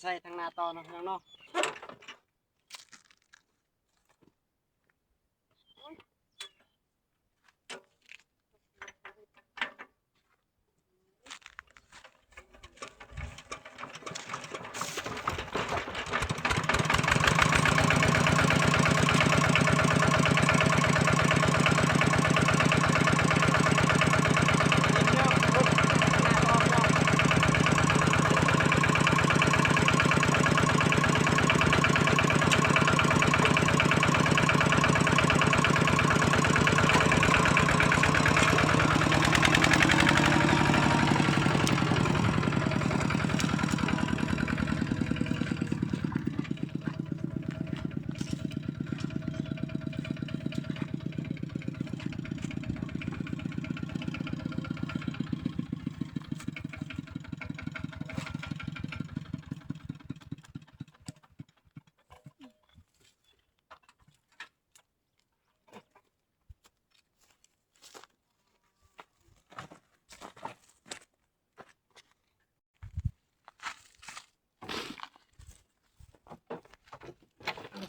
ໃສ່ທາງໜ້າຕໍ່ເນາະ ພີ່ນ້ອງເນາະ.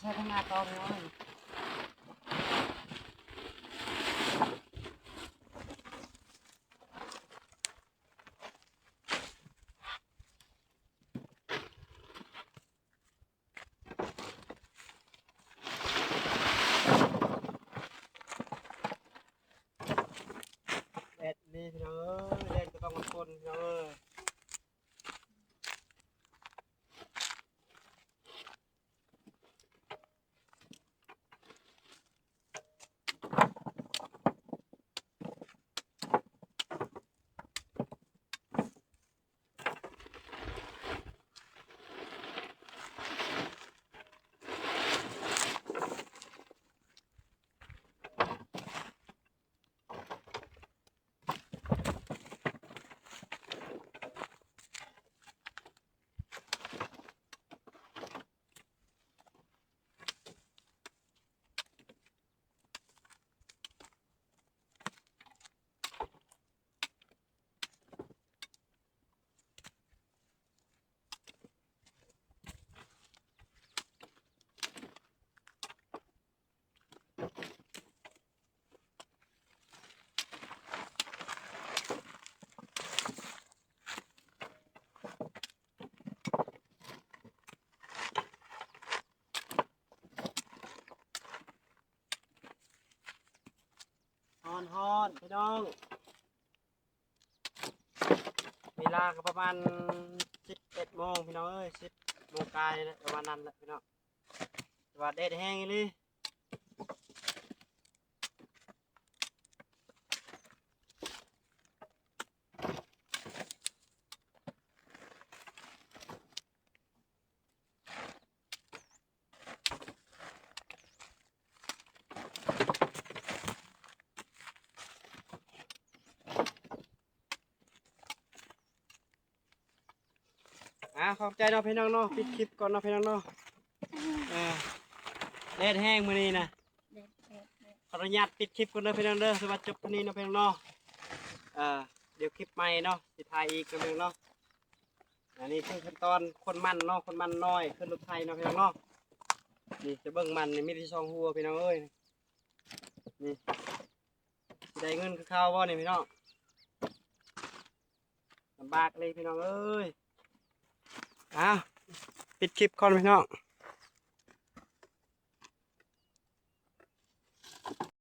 ໃສ່ທາງໜ້າຕໍ່ ພີ່ນ້ອງ. ແດດນີ້ພີ່ນ້ອງເອີຍ ແດດກໍຕ້ອງທົນພີ່ນ້ອງເອີຍ. ຮ້ອນໆ ພີ່ນ້ອງ. ເວລາກໍປະມານສິບເອັດໂມງພີ່ນ້ອງເອີຍ ສິບໂມງປາຍແຫຼະ ປະມານນັ້ນແຫຼະພີ່ນ້ອງ ແຕ່ວ່າແດດແຮງອີ່ຫຼີ. ອ່າ ຂອບໃຈເນາະພີ່ນ້ອງເນາະ ປິດຄລິບກ່ອນເນາະພີ່ນ້ອງເນາະ. ອ່າ ແດດແຮງມື້ນີ້ນະ ຂໍອະນຸຍາດປິດຄລິບກ່ອນເດີພີ່ນ້ອງເດີ. ສຳລັບຈົບເທົ່ານີ້ເນາະພີ່ນ້ອງເນາະ. ອ່າ ດຽວຄລິບໃໝ່ເນາະ ຊິຖ່າຍອີກເນາະພີ່ນ້ອງເນາະ. ອັນນີ້ຄືຂັ້ນຕອນຂົນມັນເນາະ ຂົນມັນນ້ອຍຂຶ້ນລົດໄຖເນາະພີ່ນ້ອງເນາະ. ນີ້ຈະເບິ່ງມັນນີ້ມີແຕ່ສອງຫົວພີ່ນ້ອງເອີຍ. ນີ້ຊິໄດ້ເງິນຄືເກົ່າບໍ່ນີ້ພີ່ນ້ອງ? ລຳບາກເລີຍພີ່ນ້ອງເອີຍ. ອ້າວ ປິດຄລິບກ່ອນພີ່ນ້ອງ.